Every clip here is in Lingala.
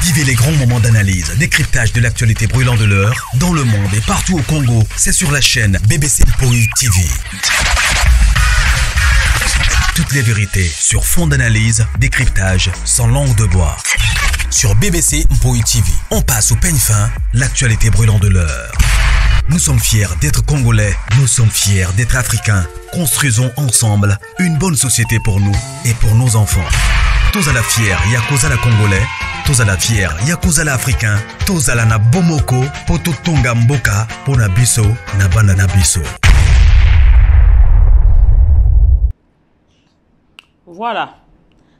Vivez les grands moments d'analyse, décryptage de l'actualité brûlante de l'heure, dans le monde et partout au Congo. C'est sur la chaîne BBC Mpoi TV. Toutes les vérités sur fond d'analyse, décryptage, sans langue de bois. Sur BBC Mpoi TV, on passe au peigne fin l'actualité brûlante de l'heure. Nous sommes fiers d'être Congolais, nous sommes fiers d'être Africains. Construisons ensemble une bonne société pour nous et pour nos enfants. Tous à la fière, Yakoza la Congolais, tous à la fière, Yakoza la Africain, tous à la na Bomoko, Poto Tonga Mboka, Pona Biso, na Bana na Biso. Voilà.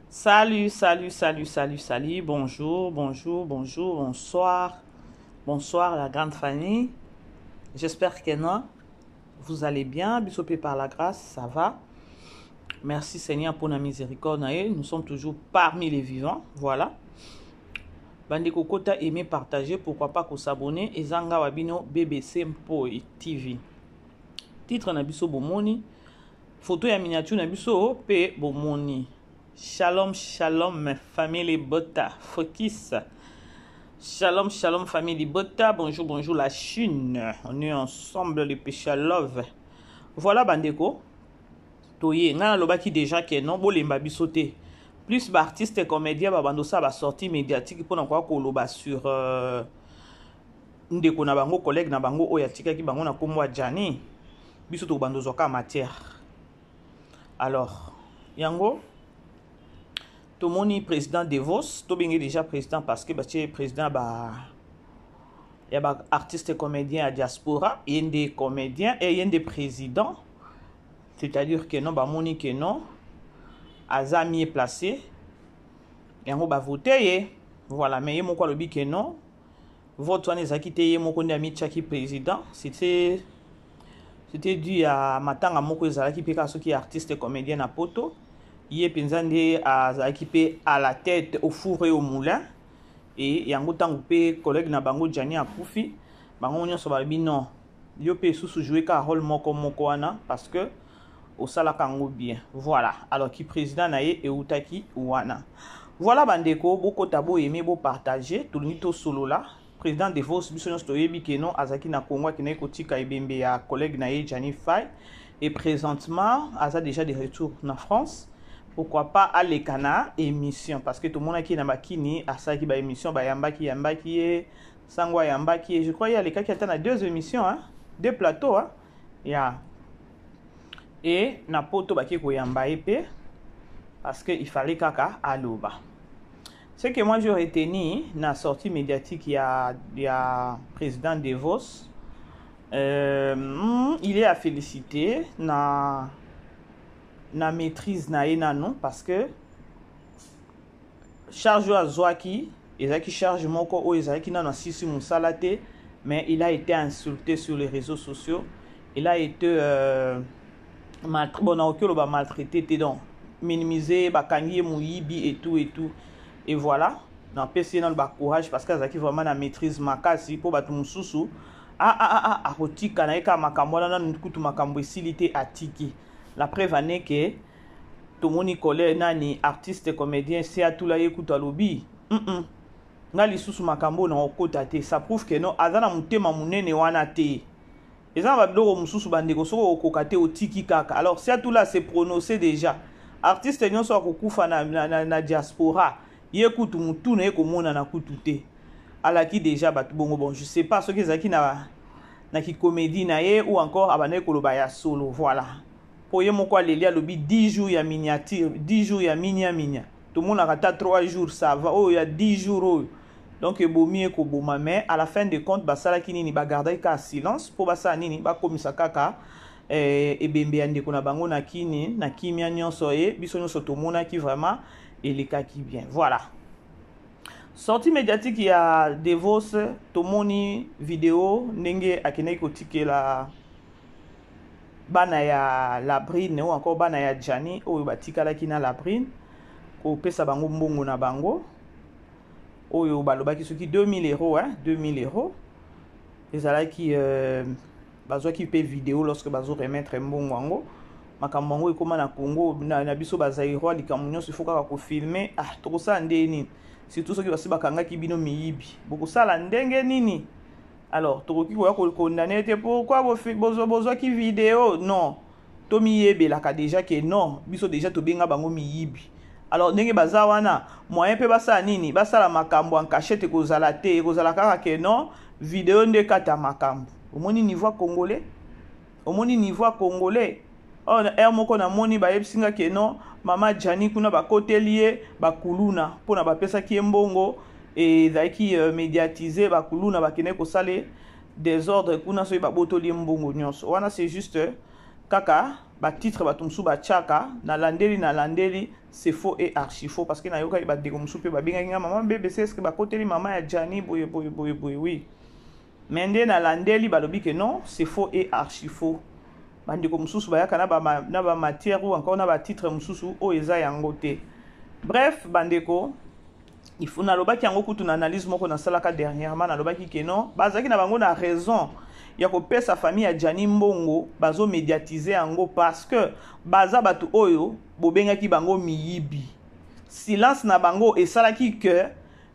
Salut, salut, salut, salut, salut. Bonjour, bonjour, bonjour, bonsoir. Bonsoir la grande famille. J'espère que non. Vous allez bien. Bisopé par la grâce, ça va. Merci Seigneur pour la miséricorde. Nous sommes toujours parmi les vivants. Voilà. Bandeko kota aimer partager pourquoi pas ko s'abonner ezanga wabino BBC Mpoi TV. Titre na biso bomoni photo ya miniature na biso pe bomoni. Shalom shalom famille Bota focus. Shalom shalom famille Bota bonjour bonjour la Chine. On est ensemble les péchés love. Voilà bandeko. Toye nga nalobaki déjà que non bolemba biso te. Plus ba artiste comédien ba bando sa ba sortie médiatique pona kwa koloba sur ndeko na bango collègue na bango oyo atikaki bango na kombo ya Gianni biso to bando zoka matière. Alors yango tomoni président Devos to bengi déjà président parce que batie président ba ya ba artiste comédien ya diaspora yende comédien et yende président. C'est-à-dire que non, bamoni que non, aza mieux placé. Yango ba voter ye. Voilà, mais ye moko alobi que non. Vote wana ezalaki te ye moko nde amitiaki président. C'était dû à matanga moko ezalaki pe kaka soki artiste comédien na poto. Ye penza nde azalaki pe à la tête au four et au moulin. Et yango tango pe collègue na bango Gianni akufi, bango nyonso balobi non. Yo pe susu jouer ka rôle moko moko wana parce que osalaka yango bien. Voilà. Alors qui président na ye eutaki wana. Voilà bandeko bokota bo aimer bo partager tolingi to solola. Président de Vos biso nyonso toyebi ke non azaki na Congo akendaki kotika ebembe ya collègue na ye Gianni Faye et présentement aza déjà de retour na France. Pourquoi pas aleka na émission parce que tomonaki na bakini asalaki ba émission bayambaki yambaki ye sango ayambaki ye je crois ye alekaki ata na deux émissions hein deux plateaux hein ya et na poto baki koyamba ye pe parce que il fallait kaka aloba. Ce que moi j'ai retenu na sortie médiatique ya président Devos, il est à féliciter na maîtrise na ye nanu parce que charge azwaki ezalaki charge moko oyo ezalaki nanu asisi mosala te, mais il a été insulté sur les réseaux sociaux, il a été bon nakoki oloba maltraité te, donc minimisé, bakangi ye moyibi et tout et tout et voilà. Napesi ye nanu ba courage parce que azalaki vraiment na maîtrise makasi po bato mosusu akotika na ye kaka makambo wana nanu kutu makambo esili te atiki. La preuve en est que tomoni collègue nani artiste comédien se atula ye kutu alobi nga lisusu makambo na okota te, ça prouve que non aza na motema monene wana te. Eza na babiloko mosusu bandeko soko okoka te otiki kaka. Alors si atula se prononcer déjà artiste nyonso akokufa na diaspora ye kutu mutu na ye komona na kutu te alaki déjà bato bongo. Bon je sais pas soki ezalaki na ki comédie na ye ou encore abandaki koloba ya solo. Voilà po ye moko aleli alobi 10 jours ya miniature 10 jours ya minia minia tomonaka ata 3 jours ça va oyo ya 10 jours oyo donc ebomi ekoboma. Mais à la fin de compte basalaki nini, bagardaki kaka silence po basala nini, bakomisa kaka ebembe ya ndeko na bango na kini na kimia nyonso e biso nyonso tomonaki vraiment elekaki bien. Voilà sortie médiatique ya Devos, tomoni vidéo ndenge akendaki kotikela bana ya Labrine ou encore bana ya Gianni oyo batikalaki na Labrine kopesa bango mbongo na bango oyo balobaki soki 2000 euros hein, 2000 euros ezalaki bazwaki pe vidéo lorsque bazo remettre mbongo yango. Makambo yango ekóma na Congo na biso bazaïrois, likambo nyonso ifo kaka kofilmer. Ah, tokosala ndenge nini? Surtout soki basi bakangaki bino miyibi, bokosala ndenge nini? Alors tokoki koya kocondamner te pourquoi bozwaki video. Non, tomiyebelaka déjà ke non, biso déjà tobenga bango miyibi. Alors ndenge baza wana, moyen mpe basala nini? Basala makambo en cachette ekozala te, ekozala kaka ke non, video nde kata makambo. Omoni niveau congolais, omoni niveau congolais oyo. Heure moko namoni bayebisi nga ke non, mama Jani kuna bakoteli ye bakuluna mpona bapesaki ye mbongo, ezalaki médiatise. Bakuluna bakende kosala désordre kuna, soki babotoli ye mbongo nyonso wana. C'est juste kaka batitre bato mosusu batiaka. Nalandeli, nalandeli, c'est faux et archi faux, parce que nayokaki bandeko mosusu mpe babengaki nga: "Mama BBC, est-ce bakoteli mama ya Jani boye boye boye boye?" Oui, mais nde nalandeli, balobi ke non, c'est faux et archi faux. Bandeko mosusu bayaka na bamatière ou encore na batitre mosusu oyo eza yango te. Bref, bandeko, il faut nalobaki yango kutu na analyse moko nasalaka dernièrement. Nalobaki ke non, bazalaki na bango na raison ya kopesa famille ya Jani mbongo, bazomédiatiser yango parce que baza bato oyo bobengaki bango miyibi. Silence na bango esalaki ke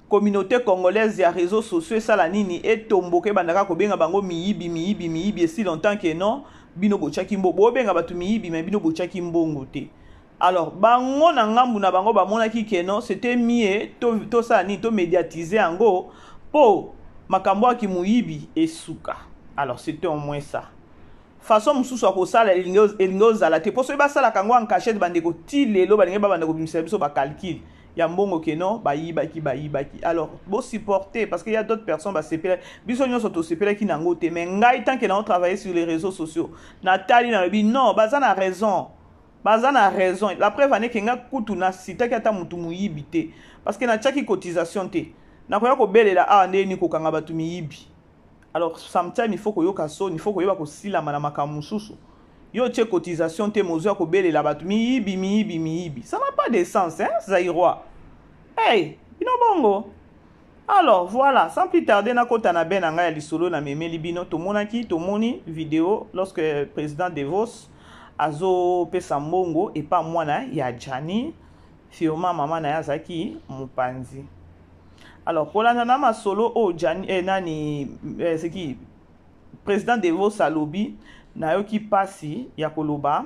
communauté congolaise ya réseaux sociaux esala nini? Etomboka, ebandaka kobenga bango miyibi, miyibi, miyibi. Esi longtemps ke non, bino botiaki mbongo, bobenga bato miyibi, mais bino botiaki mbongo te. Alors bango na ngambu na bango bamonaki ke non, c'était mieux tosala nini? Tomédiatiser yango mpo makambo aki moyibi esuka. Alors c'était au moins ça. Façon mosusu ya kosala elingi ozala te, mpo soki basalaka yango en cachette, bandeko, ti lelo balingi babanda kobimisa biso bacalcul ya mbongo ke non, bayibaki, bayibaki. Alors bosupporter, parce que y a d'autres personnes basepelaki, biso nyonso tosepelaki nango te. Mais ngai, tant que nao travailler sur les réseaux sociaux, natali, nalobi non, baza na raison, baza na raison. La preuve aneke nga kutu nasitaki ata motu moyibi te, parce que natiaki cotisation te. Nakoya kobelela awa ndenge nini kokanga bato miyibi? Alors sometime il faut koyoka soni, il faut koyeba kosilama na makambo mosusu. Yo otie cotisation te, mozwi ya kobelela bato miyibi, miyibi, miyibi, ça n'a pas de sens, hein? Zaïrois, hey, bino bongo. Alors voilà, sans plus tarder, nakota na be na ngai ya lisolo namemeli bino. Tomonaki, tomoni video lorsque président Devos azopesa mbongo epa mwana ya Jani. Sûrement mama na ye azalaki mopanzi. Alors kolanda na masolo oyo Jani, nani, seki président Devos alobi, nayoki mpasi ya koloba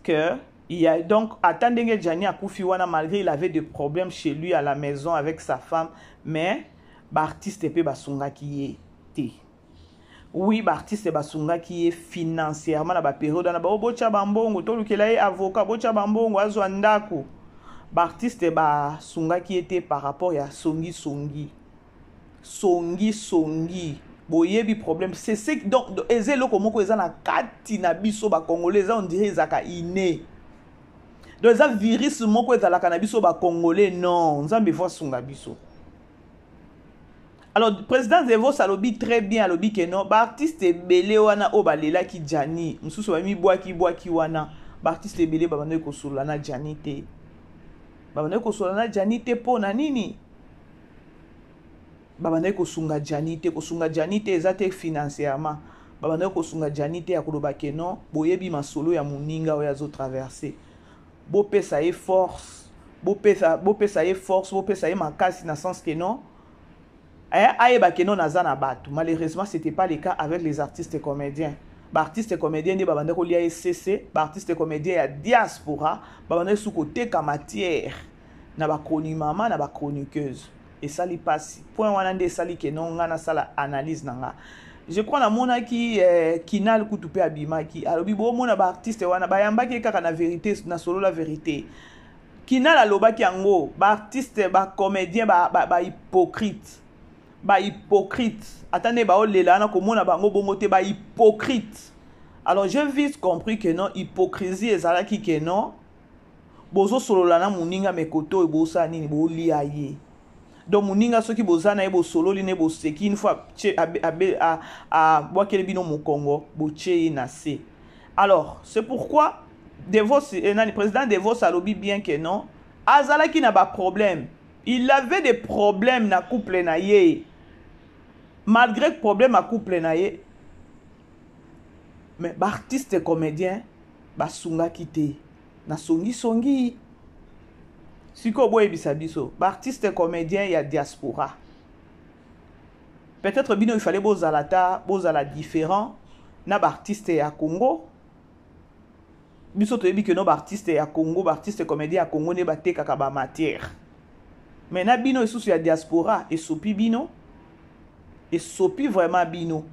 que il y a donc ata ndenge Jani akufi wana, malgré il avait des problèmes chez lui à la maison avec sa femme, mais baartiste mpe basungaki ye te. Oui, baartiste basungaki ye financièrement na bapériode wana. Bao botya bambongo, tolukela ye avocat, botya bambongo, azwa ndako. Baartiste basungaki ye te par rapport ya songisongi, songisongi. Boyebi problème, c'est ce donc eza eloko moko eza na kati na biso bacongolais, eza on dirait ezalaka inné, donc eza virus moko ezalaka na biso bacongolais. Non, Nzambe faut asunga biso. Alors président Zevos alobi très bien, alobi ke non, baartiste ebele wana oyo balelaki Jani, mosusu bamibwaki bwaki wana, baartiste ebele babandaki kosolola na Jani te, babandaki kosolola na Jani te. Mpo na nini babandaki kosunga Jani te? Kosunga Jani te eza te financièrement, babandaki kosunga Jani te ya koloba ke non, boyebi masolo ya moninga oyo azotraverser, bopesa ye force, bopesa ye force, bopesa ye makasi, na sens ke non, ayeba ke non, naza na bato. Malheureusement, c'était pas le cas avec les artistes comédiens. Baartiste comédien nde babandaki kolia ye cc. Baartiste comédien ya diaspora babandaki su koteka matière na bachroni mama na bachroniqueuse. Esali mpasi. Point wana nde esali ke non, nga nasala analyse na nga. Je crois namonaki Kinal kutu mpe abimaki, alobi bomona baartiste wana bayambaki kaka na vérité, na solo la vérité. Kinal alobaki yango, baartiste bacomédien bahypocrite, ba bahypocrite, ata nde baolela wana, komona bango bongo te, bahypocrite. Alors j'ai vite compris que non, hypocrisie ezalaki ke non, bozosolola na moninga, mais kote oyo bosala nini? Bolia ye. Donc moninga, soki boza na ye, bosololi ne, boseki, une fois abwakeli bino mokongo, botie ye na se. Alors c'est pourquoi Devos, nani, président Devos alobi bien que non, azalaki na baproblème, il avait des problèmes na couple na ye. Malgré problème ya couple na ye, mais baartiste comédien Basungaki te na songisongi. Sikoyo boyebisa biso, baartiste comédien ya diaspora, peut-être bino il fallait bozala ta bozala différent na baartiste ya Congo. Biso toyebi ke no baartiste ya Congo, baartiste comédien ya Congo nde batekaka bamatière, mais na bino lisusu ya diaspora, esopi bino, esopi vraiment bino,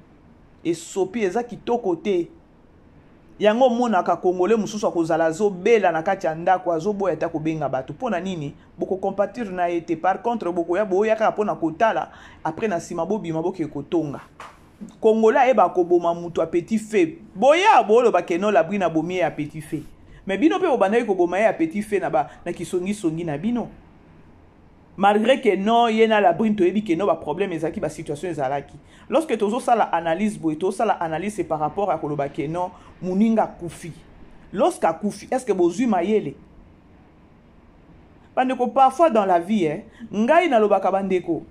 esopi, eza kitoko te. Yango omonaka Congolais mosusu akozala azobela na kati ya ndako, azoboya ata kobenga bato. Mpo na nini? Bokocompatir na ye te. Par contre bokoya, boya kaka mpona kotala, après na nsima bobima, bokee kotonga. Congolais ayeba koboma moto à petit feu. Boya booloba ke no, Labrine abomi ye à petit feu, mais bino mpe bobandaki koboma ye à petit feu na kisongisongi na bino, malgré que non, ye na Labrine toyebi ke no, baproblème ezalaki, basituation ezalaki. Lorsque tozosala analyse boye, tozosala analyse, c'est par rapport ya koloba ke non, moninga akufi. Lorsque akufi, est ce que bozwi mayele, bandeko? Parfois dans la vie, eh, ngai nalobaka, bandeko,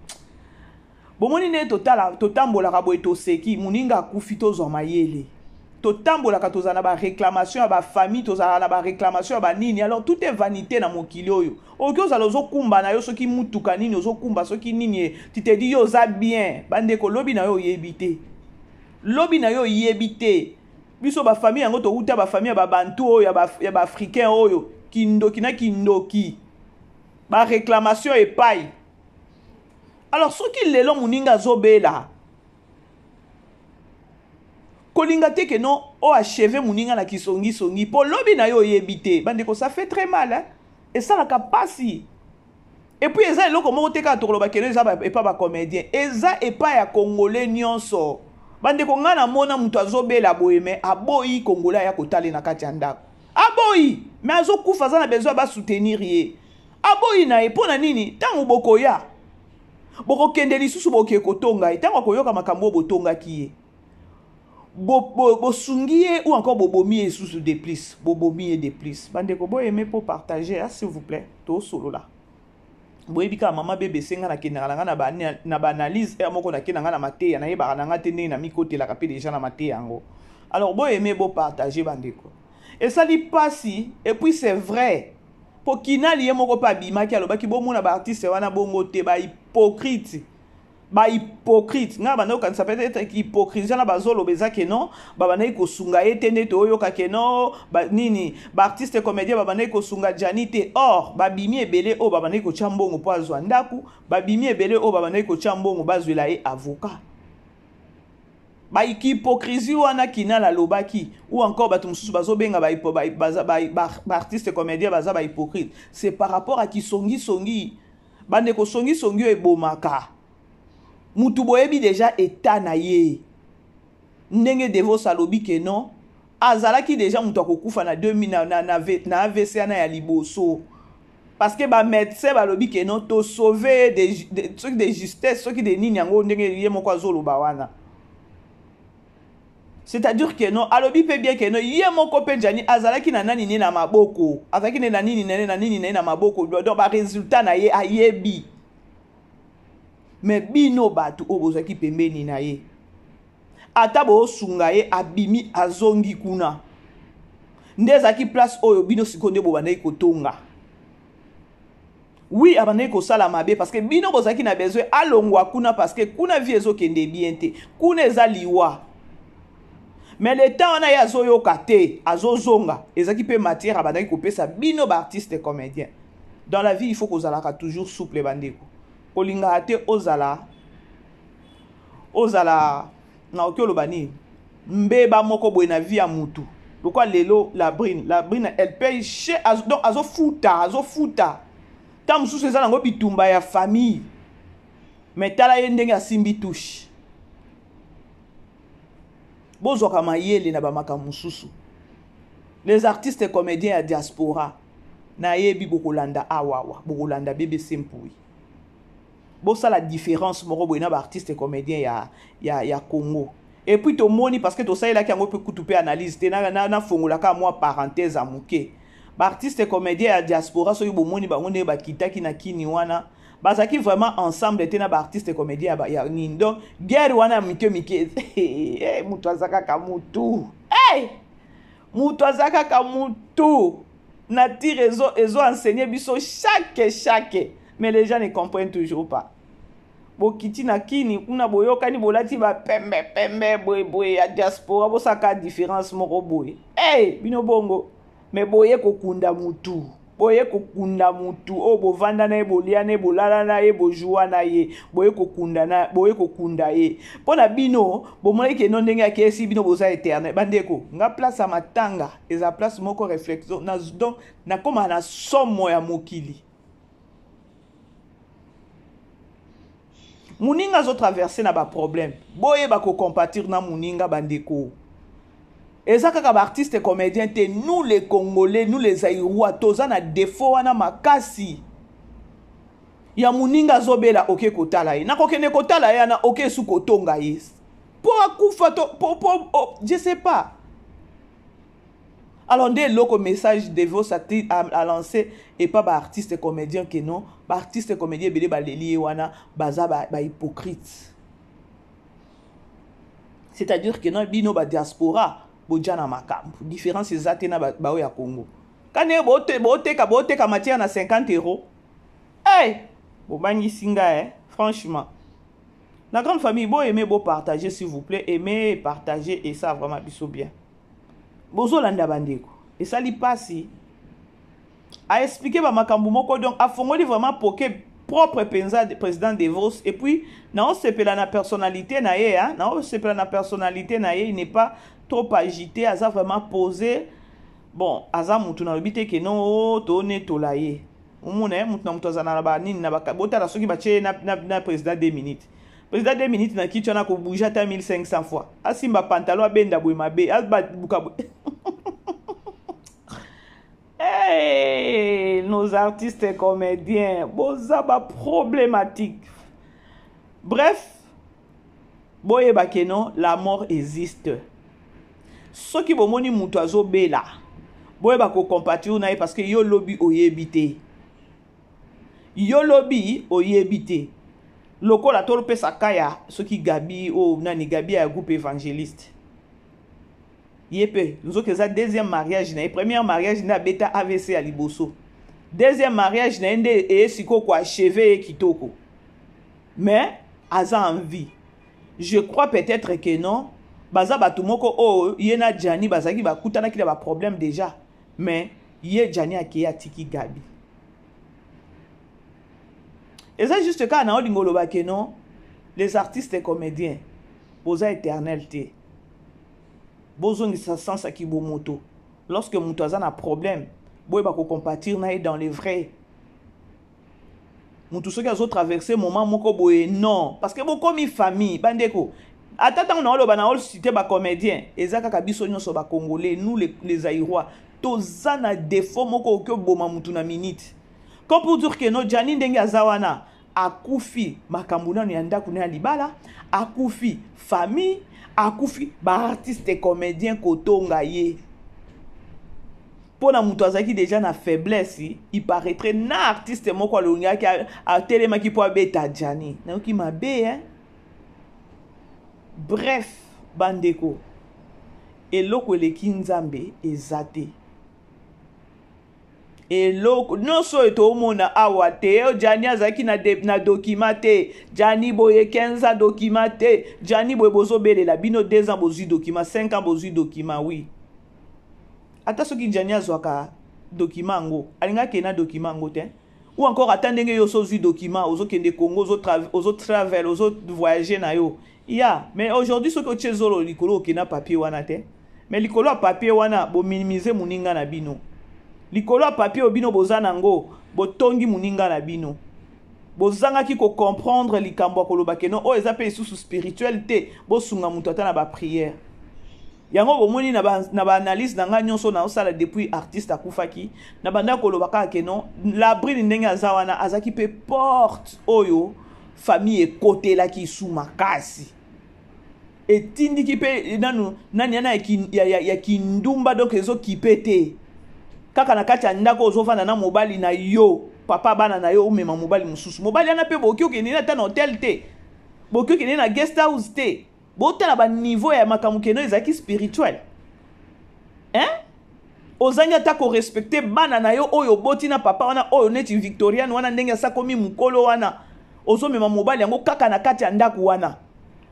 bomoni ndenge totala, totambolaka boye, toseki, moninga akufi, tozwa mayele. Totambolaka, tozala na baréclamation ya bafamille, tozalaka na baréclamation ya banini. Alors tout est vanité na mokili oyo. Okoki ozala ozokumba na yo soki mutuka nini, ozokumba soki nini, tu te dis yo oza bien. Bandeko, lobi na yo oyebi te, lobi na yo oyebi te. Biso bafamille yango, towuta bafamille ya babantu oyo, ya baafricain oyo, kindoki na kindoki, baréclamation epai. Alors soki lelo moninga azobela, kolinga te ke non, oachever moninga na kisongisongi, mpo lobi na yo oyebi te. Bandeko, ça fait très mal, hein? Esalaka mpasi. Et puis eza eloko moko te kaka tokoloba keno eza epa bacomédien, eza epai ya Congolais nyonso. Bandeko, ngai namona moto azobela boye, mais aboyi Congolais aya kotala na kati ya ndako. Aboyi, mais azokufa, aza na besoin basoutenir ye, aboyi na ye. Mpo na nini? Ntango bokoya, bokokende lisusu, boke kotonga ye. Ntango akoyoka makambo oyo botongaki ye, bosungi ye ou encore bobomi ye lisusu de plus, bobomi ye de plus. Bandeko, boaimer mpo partager, s'il vous plaît. Tosolola. Boyebi kaka mama BBC, nga nakendaka na nga na baanalyse ere moko, nakende na nga na mateya, nayebaka na nga te ndenge namikotelaka mpe déjà na mateya yango. Alors boaimer, bopartager, bandeko. Esali mpasi. Et puis c'est vrai, mpo Kinali ye moko mpe abimaki, alobaki bomona baartiste wana bongo te, bahypocrite, bahypocrite. Ngai banda kokanisa peut-être hypocrisie wana bazoloba eza ke non, babandaki kosunga ye te, nde toyoka ke non, nini, baartiste comédien babandaki kosunga Jani te. Or babimi ebele oyo babandaki kotya mbongo mpo azwa ndako, babimi ebele oyo babandaki kotya mbongo bazwela ye avocat. Bahypocrisie wana Kinal alobaki, ou encore bato mosusu bazobenga baartiste comédien baza bahypocrite, c'est par rapport à kisongisongi. Bandeko, songisongi oyo ebomaka mutu. Boyebi déjà état na ye, ndenge Devos alobi ke non, azalaki déjà moto akokufa na, 2000, na AVC wana ya liboso, parce que bamédecin balobi ke non, tosauve soki de justesse, soki de nini yango, ndenge ye moko azoloba wana. C'est-à-dire ke non, alobi mpe bien ke non, ye moko mpe Jani azalaki na nani ne na maboko, azalaki ne na nini na nini na ye na maboko, donc barésultat na ye ayebi. Mais bino bato oyo bozalaki pembeni na ye, ata boosunga ye, abimi, azongi kuna nde ezalaki place oyo bino sikoyo nde bobandaki kotonga. Oui, abandaki kosala mabe parce que bino bozalaki na besoin alongwa kuna, parce que kuna vie ezokende bien te, kuna eza liwa. Mais le temps wana ye azoyoka te, azozonga, ezalaki mpe matière abandaki kopesa bino baartiste comédien. Dans la vie, il faut kozalaka toujours souple, bandeko. Kolingaka te ozala nakoki oloba nini, mbeba moko boye na vie ya mutu. Lokwa lelo Labrine, Labrine elle paye cher, donc azofuta, azofuta. Ntango mosusu eza nango bitumba ya famille, mais tala ye ndenge asimbi touche. Bozwaka mayele na bamakambo mosusu. Les artistes comédiens ya diaspora, nayebi bokolanda awawa, bokolanda BBC Mpui, bosala différence moko boye na baartiste comédien ya Congo. Et puis tomoni, parce que tosalelaki yango mpe kutu mpe analyse te, nafongolaka mwa parenthèse ya moke. Baartiste comédien ya diaspora, soki bomoni bango ndenge bakitaki na kini wana, bazalaki vraiment ensemble te na baartiste comédien ya nini. Donc guerre wana ya mike mike, moto aza kaka motu, hey! Mutu aza kaka mutu. Nature ezo, ezo enseigner biso chaque chaque. Mais les gens ne comprennent toujours pas. Bokiti na kini kuna boyokani bolati ba pembe pembe boye boye ya diaspora bosaka différence moko boye. Hey, bino bongo. Mais boye kokunda mutu. Boye kokunda mutu oyo bovanda na ye, bolia na ye, bolala na ye, bojua na ye, boye kokunda na, boye kokunda ye. Mpo na bino bomonaki ke no ndenge akeyesi bino boza éternel. Bandeko, nga place ya matanga eza place moko réflexion na, donc nakoma na somo ya mokili. Moninga azo traverser na ba problème, boyeba ko compatir na moninga bandeko. Eza kaka ba artiste comédien te, nous les Congolais, nous les Zaïrois, toza na défaut wana makasi. Ya moninga azobela oke kotala ye, nakokende kotala ye wana oke su kotonga ye po akufa to po, po, oh, je sais pas. Alors nde eloko message Devos a, a, a lancé et pas ba artiste comédien que non, ba artiste comédien ebele baleli ye wana baza ba, ba hypocrite. C'est-à-dire que non bino ba diaspora boja na makambo. Différence eza te na ba, ba ya Congo. Kane bote boteka boteka matière na 50 euros. Hey, bobangisi nga eh, franchement. La grande famille, bo aimer, bo partager s'il vous plaît, aimer, partager et ça vraiment biso bien. Bozolanda bandeko, esali pasi. A expliquer ba makambo moko donc afongoli vraiment poke propre penza président Devos et puis na osepela na personnalité na ye hein, na osepela na personnalité na ye, il n'est pas trop agité, aza vraiment posé. Bon, aza mutu na lobi te ke non oh, to netola ye. Omona ye mutu na mutu aza na ba nini na ba botala soki ba tie na, na, na président 2 minutes. Président 2 minutes na kiti wana ko bouger ata 1500 fois. Asimba pantalon abenda boye mabe, abuka boye. Hey, nos artistes comédiens, boza ba problématique. Bref, boyeba ke non, la mort existe. Soki bomoni mutu azobela, boyeba ko compatir na ye parce que yo lobi oyebi te. Yo lobi oyebi te. Lokola tolopesa kaya soki Gabi o oh, nani Gabi ya groupe évangéliste. Ye pe nzoki eza deuxième mariage na ye, premier mariage nde abeta AVC ya liboso. Deuxième mariage na ye nde eye sikoyo ko achever ye kitoko. Mais aza en vie. Je crois peut-être que non, baza bato moko oyo ye na Gianni bazalaki bakutanaki na ba problème déjà, mais ye Gianni akei atiki Gabi. Eza juste kaka na olingo loba que non, les artistes comédiens boza éternel te. Bozongisa sens ya kibomoto. Lorsque moto aza na problème, boyeba ko compatir na ye dans le vrai. Moto soki azo traverser moment moko boye non, parce que bokomi famille bandeko. Ata tango na oloba na ol citer ba comédien, eza kaka biso nyonso ba congolais, nous les Zaïrois, toza na défaut moko oki oboma mutu na minute. Comme pour dire que non, Gianni ndenge aza wana akufi makambo nanu ya ndako na ya libala, akufi famille, akufi ba artiste comédien kotonga ye. Pona mutu azalaki déjà na faiblesse, il paraîtrait na artiste moko alongaki atelemaki po abeta Gianni. Nayoki mabe hein. Bref, bandeko, eloko eleki Nzambe eza te. Eloko nyonso oyo toomona awa te, oyo Gianni azalaki na, de, na document te, Gianni boye 15 ans document te, Gianni boye bozobelela bino 2 ans bozwi document, 5 ans bozwi document, oui. Ata soki Gianni azwaka document yango, alingaki akende na document yango te. Ou encore ata ndenge yo ozwi document, ozokende Congo, ozo travel, ozo voyager na yo. Ya, mais aujourd'hui soki otie zolo likolo okende na papier wana te. Mais likolo ya papier wana bo minimiser muninga na bino. Likolo ya papier oyo bino boza nango, botongi muninga na bino. Bozangaki ko comprendre likambo ya koloba ke non, oyo eza pe lisusu spirituel te, bosunga mutu ata na ba prière. Yango bomoni na ba, na ba analyse na ngai nyonso na osala depuis artiste akufaki, na banda koloba kaka ke non, la brune ndenge aza wana azaki pe porte oyo famille ekotelaki su makasi. Etindiki pe nanu nani yana ya kindumba, donc ezokipe te. Kaka na kati ya ndako ozovanda na mobali na yo, papa bana na yo, omema mobali mosusu. Mobali wana pe bokoki okende ata na hotel te, bokoki okende na guest house te. Botala ba niveau ya makambo keno ezalaki spirituel. Hein? Ozangi ata ko respecter bana na yo oyo oboti na papa wana oyo neti Victoriane wana ndenge asakomi mukolo wana ozomema mobali yango kaka na kati ya ndako wana.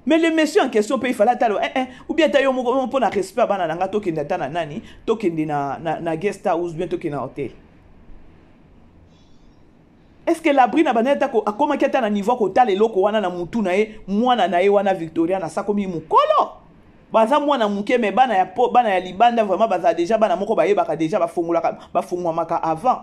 Mais le monsieur en question pe il fallait ata eh, eh, ou bien ata yo moko mpo na respect ya bana na nga tokende ata na nani tokende na, na, na guest house bien tokende na hotel. Est-ce que l'abri na bandaki ata akomaki ata na niveau kotala eloko wana na mutu na ye mwana na ye wana Victoria na sakomi mukolo baza mwana muke mais bana ya po bana ya libanda vraiment bazala déjà bana moko bayebaka déjà bafongolaka bafongwamaka avant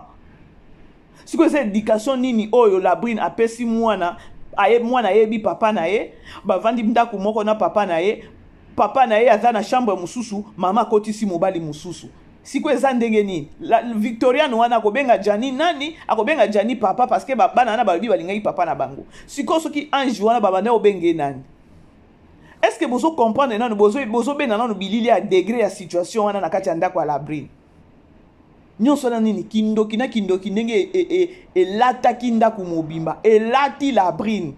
sikoyo eza éducation nini oyo Labrine apesi mwana aye mwana ayebi papa na ye bavandi ndako moko na papa na ye papa na ye aza na chambre mosusu mama akotisi mobali mosusu sikoyo eza ndenge nini victoriane wana akobenga jani nani akobenga jani papa parce que bana wana balobi balingaki papa na bango sikoyo soki ange wana babanda kobenge nani est ce que bozo comprendre nanu bozobenda nanu bilili ya degre ya situation wana na kati ya ndako ya labrine nyonso wana nini kindoki na kindoki ndenge elataki e, e, ndako mobimba elati labrine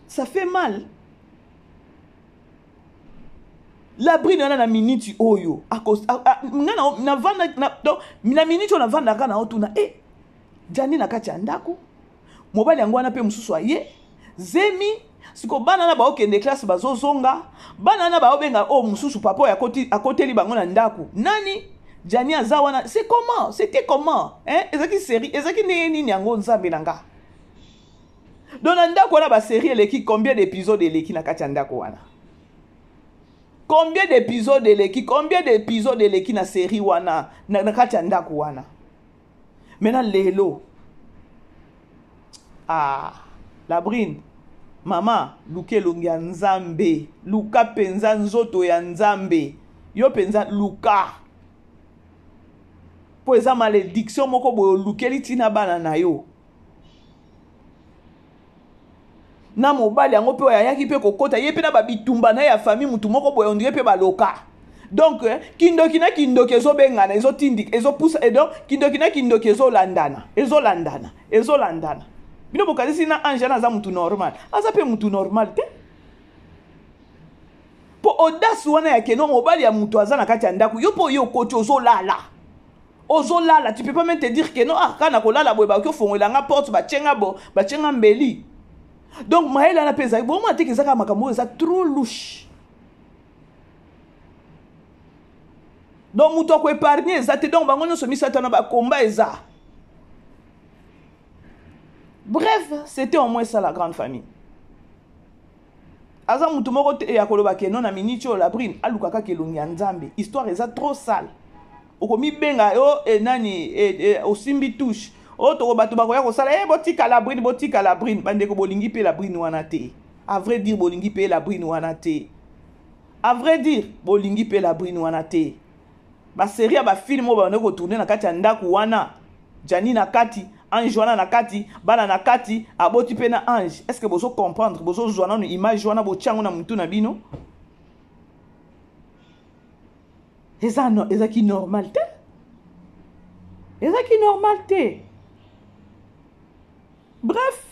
ça fait mal labrine wana na miniti oyo nga navanda na miniti oyo navandaka na otuna e eh, jani na kati ya ndako mobali yango wana mpe mosusu aye zemi siko bana na baokende classe bazozonga bana na baobenga oyo oh, mosusu papa oyo akoteli bango na ndako nani jani aza wana c'est comment c'était comment hein? ezalaki série ezalaki ndenge nini yango nzambe na nga donc na ndako wana baserie eleki combien d'épisode eleki na kati ya ndako wana combien d'épisode eleki combien d'épisode eleki na série wana na, na kati ya ndako wana maintenant lelo ah labrine mama luka elongi ya nzambe luka mpenza nzoto ya nzambe yo mpenza luka mpo eza malediction moko boye olukeli ntina bana na yo na mobali yango mpe oyo ayaki mpe kokota ye mpe na babitumba na ye ya famille motu moko boye ondire mpe baloka donc eh, kindoki na kindoki ezobengana ezotindika ezopusa et donc kindoki na kindoki ezolandana ezolandana ezolandana bino bokanisi na ange wana aza motu normal aza mpe motu normal te mpo audace wana ya keno mobali ya motu aza na kati ya ndako yo mpo oye okoti ozolala ozolala tu peux pas même te dire que non ah kana kolala boye bakoki ofongolela nga porte batie nga bo batie nga mbeli donc mayele wana mpe ezali bomona te eza kaka makambo oyo eza trop louche donc moto akoepargne eza te donc bango nyonso misato wana bakomba eza bref c'était au moins ça la grande famille aza mutu moko te ya koloba ke non na miniti oyo labrine aluka kaka elongi ya nzambe histoire eza trop sale okomibenga yo e, nani e, e, osimbi touche oyo oh, toko bato bakoya kosala e botika labrine botika labrine bandeko bolingi mpe labrine wana te à vrai dire bolingi mpe labrine wana te à vrai dire bolingi mpe labrine wana te baserie ya bafilme oyo babandaki kotourne na kati ya ndako wana jani na kati ange wana na kati bana na kati aboti mpe na ange est ce que bozo comprendre bozozwa nanu image wana botya yango na mutu na bino eza no, ezaki normal te ezaki normal te bref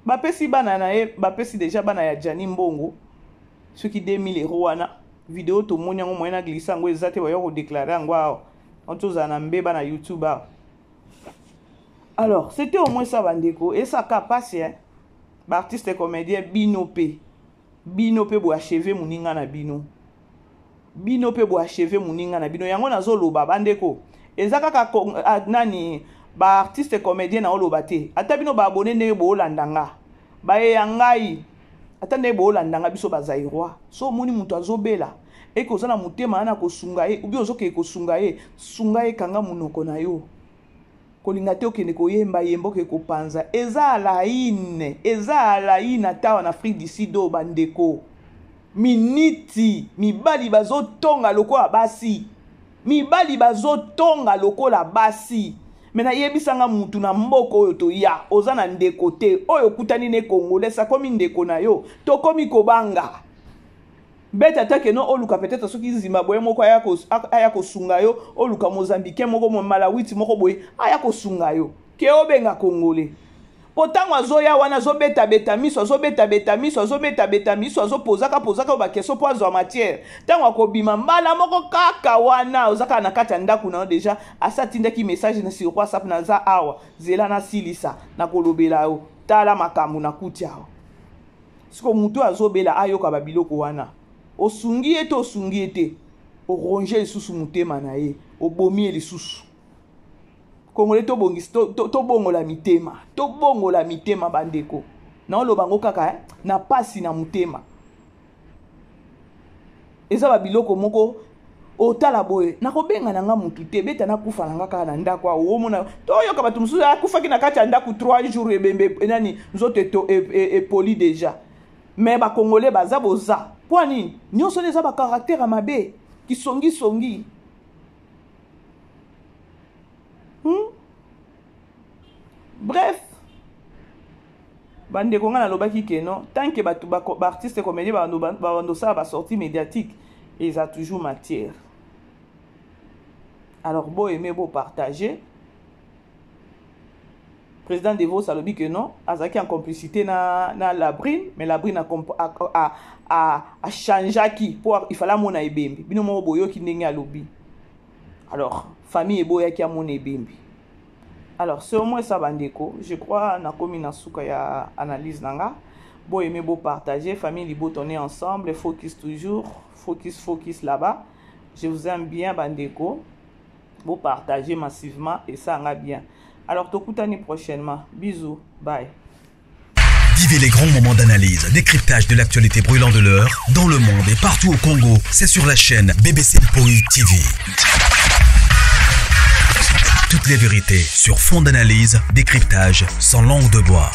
bapesi bana na ye bapesi deja bana ya jani mbongo soki 2000 euro wana video tomoni yango moyen na glisse yango eza te baya kodeklare yango awa tozala na mbeba na youtube awa alors c'était au moins ça bandeko esaka pasi hein? baartiste comédien bino mpe bino mpe boacheve moninga na bino bino mpe boacheve moninga na bino yango nazoloba bandeko eza kaka ah, nani baartiste comédien naoloba te ata bino baabone ndenge boolanda nga baye ya ngai ata ndenge boolanda nga biso bazairois so omoni moto azobela eke oza na motema wana kosunga ye ubi ozokende kosunga ye sunga ye kanga monoko na yo kolinga te okende koyemba yemba okende kopanza eza alaine eza alaine ata na afrique du sud oyo bandeko miniti mibali bazotonga lokola basi mibali bazotonga lokola basi me nayebisa nga mutu na mboka oyo toya oza na ndeko te oyo okutani ne congolais akomi ndeko na yo tokomi kobanga bete ata keno oluka peut-être soki zimbabwe moko aya kosunga yo oluka mozambicain moko malawiti moko boye aya kosunga yo ke obenga congolais Mpo ntango azoya wana azobetabeta miso, azobetabeta miso, azobetabeta miso, azopozaka pozaka oyo baquestion mpo azwa matière. Ntango akobima mbala moko kaka wana oza kaka na kati ya ndako na yo deja, asi atindaki message na sur WhatsApp, naza awa, zela nasilisa, nakolobela yo, tala makambo nakuti awa. Siko moto oyo azobela ayoka babiloko wana, osungi ye te, osungi ye te, oronge lisusu motema na ye, obomi ye lisusu. Congolais tobongisi, tobongola mitema, tobongola mitema bandeko. Naoloba yango kaka na pasi na motema. Eza ba biloko moko otala boye, nakobenga na nga mutu te, beta nakufa na nga kaka na ndako awa. Omona toyoka bato mosusu akufaki na kati ya ndako 3 jours, ebembe nani nzoto epoli deja. Mais ba Congolais baza boza mpo nini? Nyonso eza ba caractère ya mabe, kisongisongi. Bref, bandeko, nga nalobaki ke non, tant que bato baartiste comédien babando osala basortie médiatique, eza toujours matière. Alors boaime, bopartage. Président Devos alobi ke non, azalaki en complicité na Labrine, mais Labrine achangeaki mpo il fallait amona ebembe. Bino moko boyoki ndenge alobi. Alors famille eboyaki amona ebembe. Alors c'est au moins ça bandeko, je crois nakomi na suka ya analyse na nga. Boaime, bopartager. Famille Liboto, on est ensemble, focus toujours, focus, focus là-bas. Je vous aime bien bandeko, bopartager massivement et ça nga bien. Alors tokutani prochainement, bisous, bye. Vivez les grands moments d'analyse, décryptage de l'actualité brûlante de l'heure, dans le monde et partout au Congo. C'est sur la chaîne BBC Mpoi TV. Toutes les vérités sur fond d'analyse, décryptage, sans langue de bois.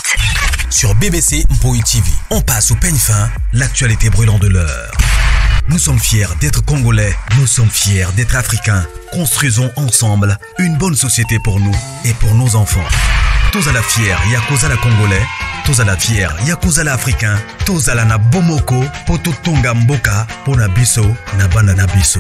Sur BBC Mpoi TV, on passe au peigne fin l'actualité brûlante de l'heure. Nous sommes fiers d'être Congolais, nous sommes fiers d'être Africains. Construisons ensemble une bonne société pour nous et pour nos enfants. Tozala fier ya kozala Congolais, tozala fier ya kozala Africain, tozala na bomoko po totonga mboka pona biso na bana na biso.